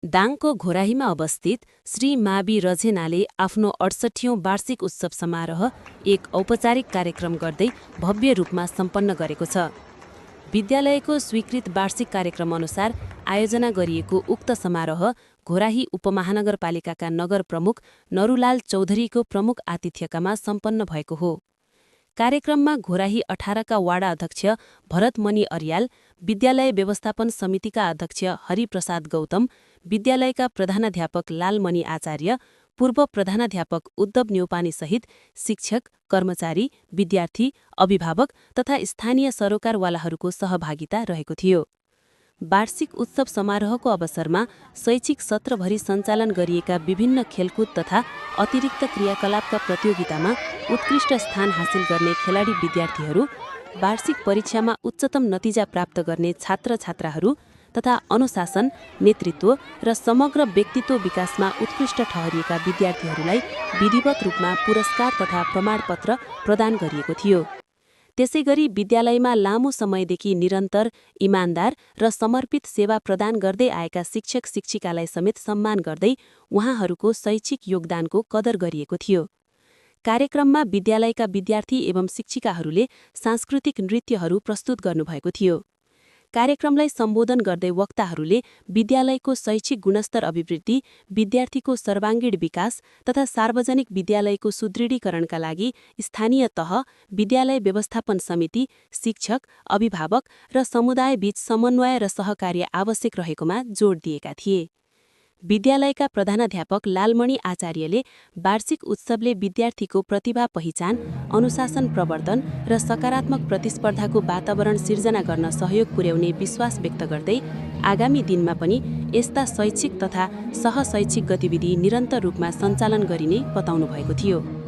दाङको घोराहीमा अवस्थित श्री मावि रझेनाले आफ्नो 68औं वार्षिक उत्सव समारोह एक औपचारिक कार्यक्रम गर्दै भव्य रूपमा सम्पन्न गरेको छ। विद्यालयको स्वीकृत वार्षिक कार्यक्रम अनुसार आयोजना गरिएको उक्त समारोह घोराही उपमहानगरपालिकाका नगर प्रमुख नरुलाल चौधरीको प्रमुख आतिथ्यकामा सम्पन्न भएको हो। कार्यक्रममा घोराही 18 का वाडा अध्यक्ष भरतमणि अर्याल, विद्यालय व्यवस्थापन समितिका अध्यक्ष हरिप्रसाद गौतम, विद्यालयका प्रधानाध्यापक लालमणि आचार्य, पूर्व प्रधानाध्यापक उद्धव न्यौपाने सहित शिक्षक, कर्मचारी, विद्यार्थी, अभिभावक तथा स्थानीय सरोकारवालाहरूको सहभागिता रहेको थियो। वार्षिक उत्सव समारोहको अवसरमा शैक्षिक सत्रभरि सञ्चालन गरिएका विभिन्न खेलकुद तथा अतिरिक्त क्रियाकलापका प्रतियोगितामा उत्कृष्ट स्थान हासिल गर्ने खेलाडी विद्यार्थीहरू, वार्षिक परीक्षामा उच्चतम नतिजा प्राप्त गर्ने छात्र-छात्राहरू तथा अनुशासन, नेतृत्व र समग्र व्यक्तित्व विकासमा उत्कृष्ट ठहरिएका विद्यार्थीहरूलाई विधिवत रूपमा पुरस्कार तथा प्रमाणपत्र प्रदान गरिएको थियो। त्यसैगरी विद्यालयमा लामो समयदेखि निरन्तर, इमान्दार र समर्पित सेवा प्रदान गर्दै आएका शिक्षक-शिक्षिकालाई समेत सम्मान गर्दै उहाँहरूको शैक्षिक योगदानको कदर गरिएको थियो। कार्यक्रममा विद्यालयका विद्यार्थी एवं शिक्षिकाहरूले सांस्कृतिक नृत्यहरू प्रस्तुत गर्नुभएको थियो। कार्यक्रमलाई सम्बोधन गर्दै वक्ताहरूले विद्यालयको शैक्षिक गुणस्तर अभिवृद्धि, विद्यार्थीको सर्वाङ्गीण विकास तथा सार्वजनिक विद्यालयको सुदृढीकरणका लागि स्थानीय तह, विद्यालय व्यवस्थापन समिति, शिक्षक, अभिभावक र समुदायबीच समन्वय र सहकार्य आवश्यक रहेकोमा जोड दिएका थिए। विद्यालयका प्रधानाध्यापक लालमणि आचार्यले वार्षिक उत्सवले विद्यार्थीको प्रतिभा पहिचान, अनुशासन प्रवर्धन र सकारात्मक प्रतिस्पर्धाको वातावरण सिर्जना गर्न सहयोग पुर्याउने विश्वास व्यक्त गर्दै आगामी दिनमा पनि यस्ता शैक्षिक तथा सहशैक्षिक गतिविधि निरन्तर रूपमा सञ्चालन गरिने बताउनु भएको थियो।